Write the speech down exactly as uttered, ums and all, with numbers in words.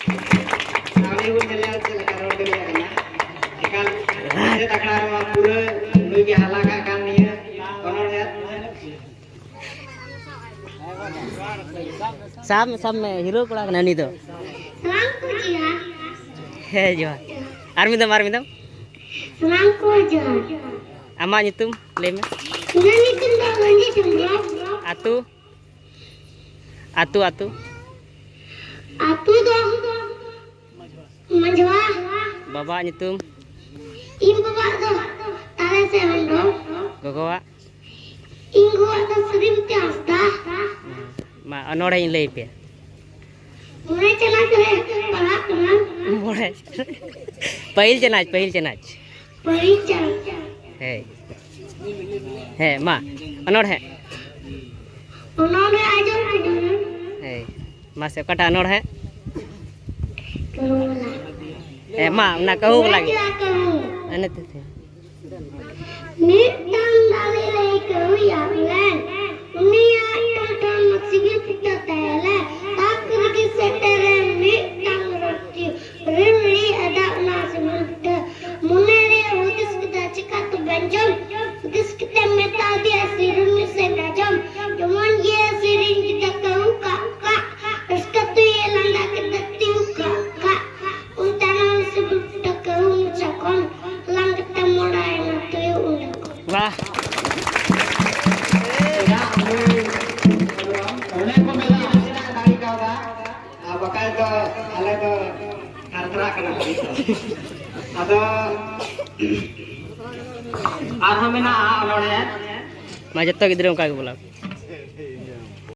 ᱩᱱᱤ ᱵᱚᱱ ᱧᱮᱞᱮᱭᱟ ᱪᱮᱫ ᱞᱮᱠᱟ ᱨᱚᱲ ᱫᱟᱲᱮᱭᱟᱜ ᱠᱟᱱᱟ᱾ ᱮᱠᱟᱞ ᱥᱮᱪᱮᱫ ᱟᱠᱷᱲᱟ ᱨᱮᱢᱟ ᱯᱩᱨᱟᱹ ᱱᱩᱭ ᱜᱮ ᱦᱟᱞᱟ ᱠᱟᱜ ᱠᱟᱱ ᱱᱤᱭᱟᱹ ᱚᱱᱚᱬᱦᱮ᱾ ᱥᱟᱵ ᱢᱮ, ᱥᱟᱵ ᱢᱮ, ᱦᱤᱨᱳ ᱠᱚᱲᱟ ᱠᱟᱱᱟᱭ ᱩᱱᱤ ᱫᱚ᱾ ᱥᱟᱱᱟᱢ ᱠᱚ ᱡᱚᱦᱟᱨ᱾ ᱦᱮᱸ, ᱡᱚᱦᱟᱨ᱾ ᱟᱨ ᱢᱤᱫ ᱫᱚᱢ, ᱟᱨ ᱢᱤᱫ ᱫᱚᱢ᱾ ᱥᱟᱱᱟᱢ ᱠᱚ ᱡᱚᱦᱟᱨ᱾ ᱟᱢᱟᱜ ᱧᱩᱛᱩᱢ ᱞᱟᱹᱭ ᱢᱮ᱾ ᱤᱧᱟᱹᱜ ᱧᱩᱛᱩᱢ ᱫᱚ ᱨᱚᱧᱡᱤᱛ ᱦᱮᱢᱵᱨᱚᱢ᱾ ᱟᱹᱛᱩ? ᱟᱹᱛᱩ, ᱟᱹᱛᱩ᱾ ᱟᱹᱛᱩ ᱫᱚ ᱢᱟᱡᱷᱣᱟ᱾ ᱵᱟᱵᱟᱣᱟᱜ ᱧᱩᱛᱩᱢ? ᱤᱧ ᱵᱟᱵᱟᱣᱟᱜ ᱫᱚ ᱛᱟᱨᱟᱥᱮ ᱦᱮᱢᱵᱨᱚᱢ᱾ ᱜᱚᱜᱚᱣᱟᱜ? ᱤᱧ ᱜᱚᱜᱚᱣᱟᱜ ᱫᱚ ᱥᱨᱤᱢᱚᱛᱤ ᱦᱟᱸᱥᱫᱟ᱾ ᱢᱟ, ᱚᱱᱚᱬᱦᱮᱧ ᱞᱟᱹᱭ ᱯᱮ᱾ ᱢᱚᱬᱮ ᱪᱟᱱᱟᱪ ᱨᱮ ᱯᱟᱲᱦᱟᱜ ᱠᱟᱱᱟ᱾ ᱢᱚᱬᱮ᱾ ᱯᱟᱹᱦᱤᱞ ᱪᱟᱱᱟᱪ, ᱯᱟᱹᱦᱤᱞ ᱪᱟᱱᱟᱪ᱾ ᱯᱟᱹᱦᱤᱞ ᱪᱟᱱᱟᱪ᱾ ᱦᱮᱸ᱾ ᱦᱮᱸ, ᱢᱟ, ᱚᱱᱚᱬᱦᱮ᱾ ᱚᱱᱚᱬᱦᱮ ᱟᱸᱡᱚᱢ ᱠᱮᱫᱟᱹᱧ᱾ ᱦᱮᱸ, ᱢᱟᱥᱮ, ᱚᱠᱟᱴᱟᱜ ᱚᱱᱚᱬᱦᱮ? ᱠᱟᱹᱦᱩ ᱵᱟᱞᱟ᱾ ᱦᱮᱸ, ᱢᱟ, ᱚᱱᱟ ᱠᱟᱹᱦᱩ ᱵᱟᱞᱟ ᱜᱮ᱾ ᱠᱟᱹᱦᱩ᱾ ᱤᱱᱟᱹ ᱛᱮ᱾ ᱢᱤᱫᱴᱟᱝ ᱫᱟᱨᱮ ᱨᱮ ᱠᱟᱹᱦᱩᱭ ᱟᱵ ᱞᱮᱱ᱾ ᱩᱱᱤᱭᱟᱜ ᱴᱚᱴᱷᱟ ᱥᱤᱵᱤᱞ ᱯᱤᱴᱷᱟᱹ ᱛᱟᱦᱮᱸ ᱞᱮᱱ᱾ ᱛᱟᱠ ᱨᱮᱜᱮ ᱥᱮᱴᱮᱨᱮᱱ ᱢᱤᱫᱴᱟᱝ ᱨᱚᱴᱤ᱾ ᱨᱤᱢᱲᱤ ᱟᱫᱟᱜ ᱚᱱᱟ ᱥᱤᱵᱤᱞ ᱯᱤᱴᱷᱟᱹ᱾ ᱢᱚᱱᱮ ᱨᱮ ᱦᱩᱫᱤᱥ ᱠᱮᱫᱟ, ᱪᱤᱠᱟᱹ ᱛᱮᱵᱚᱱ ᱡᱚᱢ? ᱦᱩᱫᱤᱥ ᱠᱟᱛᱮ ᱢᱮᱛᱟ ᱫᱮᱭᱟ ᱥᱮᱨᱮᱧ ᱥᱮ ᱟᱸᱡᱚᱢ᱾ ᱡᱮᱢᱚᱱ ᱜᱮ ᱥᱮᱨᱮᱧ ᱠᱮᱫᱟ ᱠᱟᱹᱦᱩ ᱠᱟᱜ ᱠᱟᱜ᱾ ᱨᱟᱹᱥᱠᱟᱹ ᱛᱮ ᱞᱟᱸᱫᱟ ᱠᱮᱫᱟ ᱛᱤᱭᱩ ᱠᱟᱜ ᱠᱟᱜ᱾ ᱚᱱᱛᱮ ᱱᱟ ᱥᱤᱵᱤᱞ ᱯᱤᱴᱷᱟᱹ ᱠᱟᱹᱦᱩ ᱢᱚᱪᱟ ᱠᱷᱚᱱ᱾ ᱦᱟᱞᱟᱝ ᱠᱟᱛᱮ ᱢᱚᱲᱟᱭᱮᱱᱟ ᱛᱩᱭᱩ ᱚᱸᱰᱮ ᱠᱷᱚᱱ᱾ ᱵᱟᱦ᱾ ᱪᱮᱫᱟᱜ ᱩᱱᱤ ᱚᱱᱮ ᱠᱚ ᱢᱮᱱᱟ, ᱪᱮᱫᱟᱜ ᱫᱟᱲᱮ ᱠᱟᱣᱫᱟ? ᱟᱨ ᱵᱟᱠᱷᱟᱡ ᱫᱚ ᱟᱞᱮ ᱫᱚ ᱛᱷᱟᱨᱛᱷᱟᱨᱟᱜ ᱠᱟᱱᱟ᱾ ᱟᱫᱚ ᱟᱨᱦᱚᱸ ᱢᱮᱱᱟᱜᱼᱟ ᱚᱱᱚᱬᱦᱮ᱾ ᱢᱟ, ᱡᱚᱛᱚ ᱜᱤᱫᱽᱨᱟᱹ ᱚᱱᱠᱟ ᱜᱮ ᱵᱚᱞᱚ᱾